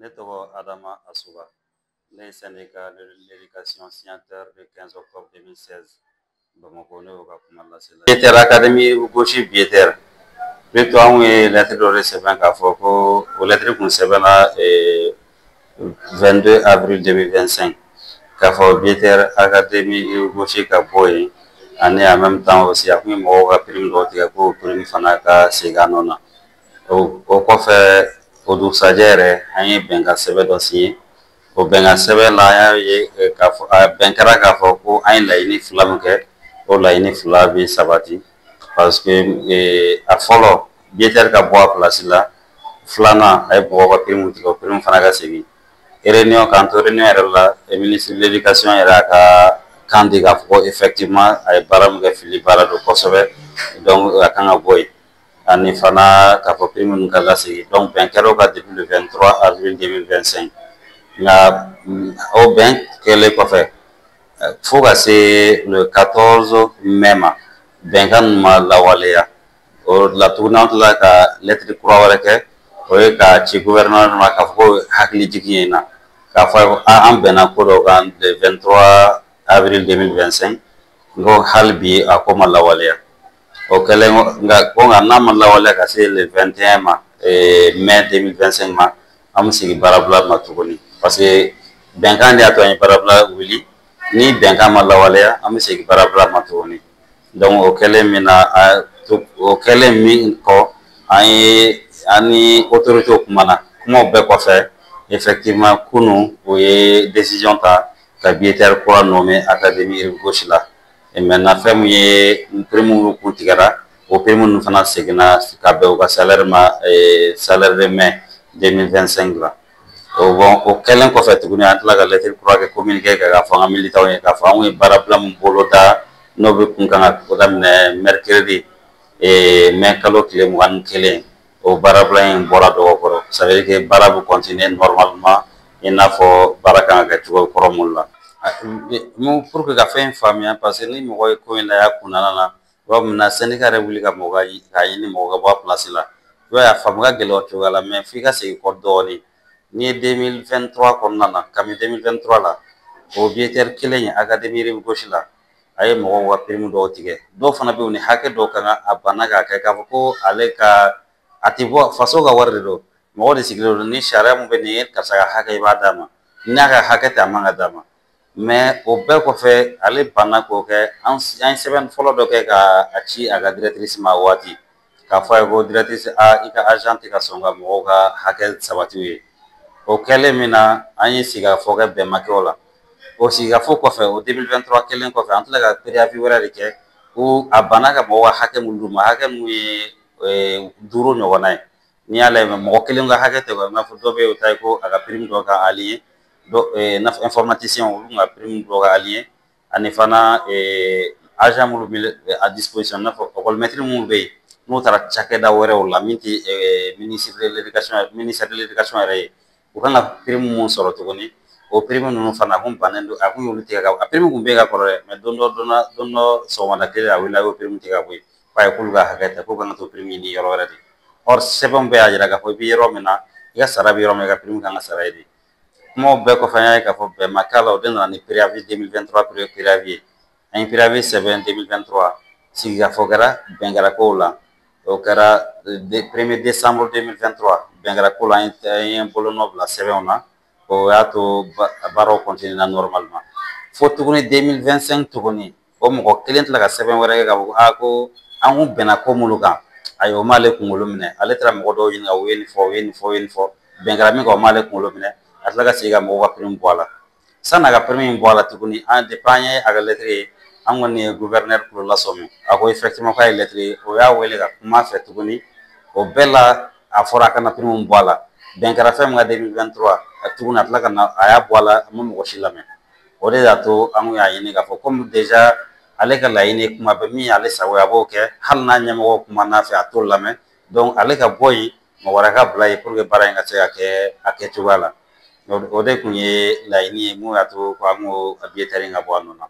Ne tɔgɔ Adama Asuba, ne ye syndicat de l'éducation signataire le 15 octobre 2016 Bamakɔ, ne y'o ka kuma lasela. Biéter Académie Gauche Biéter plutôt, anw ye lettre dɔ de sɛbɛn k'a fɔ ko o lettre kun sɛbɛnna 22 avril 2025, k'a fɔ Biéter Académie Gauche ka bɔ yen, ani en même temps aussi a kun ye mɔgɔw ka prime dɔw tigɛ, k'o prime fana ka segin a nɔ na. O kɔfɛ, o dugusajɛ yɛrɛ, an ye bɛnkan sɛbɛn dɔ signé. O bɛnkan sɛbɛn la, an y'a ye k'a fɔ a bɛn kɛra k'a fɔ ko an ye laɲini fila min kɛ, o laɲini fila bɛ sabati, parce que a fɔlɔ, Biéter ka bɔ a place la, filanan, a ye mɔgɔw ka prime tigɛ, o prime fana ka segin. Réunion k'an to réunion yɛrɛ la, ministre de l'éducation yɛrɛ a ka kan di k'a fɔ ko effectivement a ye baara min kɛ, fili baara don kosɛbɛ, donc a kan ka bɔ yen, ani fana k'a fɔ prime ninnu ka lasegin. Donc bɛn kɛra o kan depuis le 23 avril 2025. Nka o bɛn kɛlen kɔfɛ, fo ka se le 14 mai ma, bɛnkan ninnu ma lawaleya. O la tuguni, an tilala ka lettre kura wɛrɛ kɛ, o ye k'a ci gouvernement ma k'a fɔ ko hakili jigin in na, k'a fɔ an bɛnna ko dɔ kan le 23 avril 2025, n ko hali bi a ko ma lawaleya. O kɛlen, nka ko nka n'a ma lawaleya ka se le 21 ma mai 2025 ma, an bɛ segin baarabila ma tuguni, parce que bɛnkan de y'a to an ye baarabila wuli. Ni bɛnkan ma lawaleya, an bɛ segin baarabila ma tuguni. Donc o kɛlen min na, o kɛlen min kɔ, an ye an ni autorités kumana. Kumaw bɛɛ kɔfɛ, effectivement kunun o ye décision ta ka Biéter kura nommé Académie Rive Gauche la. Et maintenant, fɛn min ye prime minnu kun tigɛra, o prime ninnu fana seginna ka bɛn u ka salaire ma, salaire de mai 2025 la. O bon, o kɛlen kɔfɛ tuguni, an tila ka lettre kura kɛ, communiqué kɛ k'a fɔ an ka militants ye k'a fɔ anw ye baarabila min bolo da, n'o bɛ kun kan ka daminɛ mercredi mai kalo tile 21, o baarabila in bɔra dɔgɔ kɔrɔ. Ça veut dire que baara bɛ continuer normalement, i n'a fɔ baara kan ka kɛ cogo kɔrɔ mun la. Mun pour que ka fɛn faamuya, parce que ni mɔgɔ ye ko in lajɛ a kunnana na, i b'a fɔ munna syndicat yɛrɛ wuli ka mɔgɔ k'a ɲini mɔgɔ ka bɔ a place la. I b'a ye a faamu ka gɛlɛn o cogoya la, mais f'i ka segin kɔ dɔɔnin. N'i ye 2023 kɔnɔna na, kabini 2023 la, o Biéter kelen ye Académie Rive Gauche la, a ye mɔgɔw ka prime dɔw tigɛ. Dɔw fana bɛ yen, u ni hakɛ dɔw kan, a banna k'a kɛ k'a fɔ ko ale ka a tɛ bɔ faso ka wari de don, mɔgɔ de sigilen don ni sariya mun bɛ nin ye, karisa ka hakɛ i b'a d'a ma, n'a ka hakɛ tɛ, a man ka d'a ma. Mais o bɛɛ kɔfɛ, ale banna k'o kɛ. An ye sɛbɛn fɔlɔ dɔ kɛ ka a ci a ka directrice ma waati, k'a fɔ a ye ko directrice, a i ka agent tɛ ka sɔn ka mɔgɔw ka hakɛ sabati u ye. O kɛlen min na, an ye sigikafɔ kɛ, bɛn ma kɛ o la. O sigikafɔ kɔfɛ, o 2023 kelen kɔfɛ, an tila ka préavis wɛrɛ de kɛ, ko a banna ka mɔgɔw ka hakɛ mun d'u ma, hakɛ mun ye duuru ɲɔgɔnna ye. N'i y'a lajɛ, mɔgɔ kelen ka hakɛ tɛ, i n'a fɔ dɔ bɛ yen, o ta ye ko a ka prime dɔ ka aligner dɔ, n'a fɔ informaticien, olu ka prime dɔ ka aligner, ani fana agent minnu bɛ à disposition, i n'a fɔ école maître minnu bɛ yen, n'u taara cakɛda wɛrɛw la min tɛ ministre de l'éducation, ministère de l'éducation yɛrɛ ye, u kan ka prime mun sɔrɔ tuguni, o prime ninnu fana, a kun bannen don, a kun y'olu tigɛ ka a prime kun bɛ yen ka kɔrɔ dɛ. Mais don dɔ donna don dɔ sɔgɔmada kelen, a wulila, a y'o prime tigɛ ka bɔ yen, k'a ye k'olu ka hakɛ tɛ, k'u kan ka t'o prime ɲini yɔrɔ wɛrɛ de. Or sɛbɛnw bɛɛ y'a jira k'a fɔ i bɛ yɔrɔ min na, i ka sara bɛ yɔrɔ min na, i ka prime kan ka sara yen de. Kumaw bɛɛ kɔfɛ, an y'a ye k'a fɔ bɛn ma k'a la. O de nana ni préavis 2023 préavis ye. An ye préavis sɛbɛn 2023, sigikafɔ kɛra, bɛn kɛra kow la. O kɛra 1er décembre 2023, bɛn kɛra ko la, an ye bolonɔ bila sɛbɛnw na. O y'a to baaraw continuer na normalement fo tuguni 2025 tuguni, o mɔgɔ kelen tila ka sɛbɛn wɛrɛ kɛ k'a fɔ ko aa, ko an kun bɛnna ko minnu kan, ayi, o m'ale kunkolo minɛ. Ale taara mɔgɔ dɔw ɲininka, u ye nin fɔ, u ye nin fɔ, u ye nin fɔ, bɛn kɛra min kan, o m'ale kunkolo minɛ. A tila ka segin ka mɔgɔw ka prime bɔ a la. San'a ka prime in bɔ a la tuguni, an depuis an ye a ka lettre ye, an kɔni ye gouverneur kulo lasɔmi. A ko effectivement k'a ye lettre ye, o y'a wele ka kuma fɛ tuguni. O bɛɛ la, a fɔra a kana prime bɔ a la, bɛn kɛra fɛn min kan 2023 tuguni, a tila ka na a y'a bɔ a la, a ma mɔgɔ si lamɛn. O de y'a to an kun y'a ɲini k'a fɔ komi déjà ale ka laɲini ye kuma bɛɛ min y'ale sago ye, a b'o kɛ, hali n'a ɲɛmɔgɔ kuma n'a fɛ, a t'o lamɛn. Donc ale ka bɔ yen, mɔgɔ wɛrɛ ka bila yen pour que baara in ka se ka kɛ a kɛcogoya la. O de tun ye laɲini ye mun y'a to ko an ko Biéter ka bɔ a nɔ na.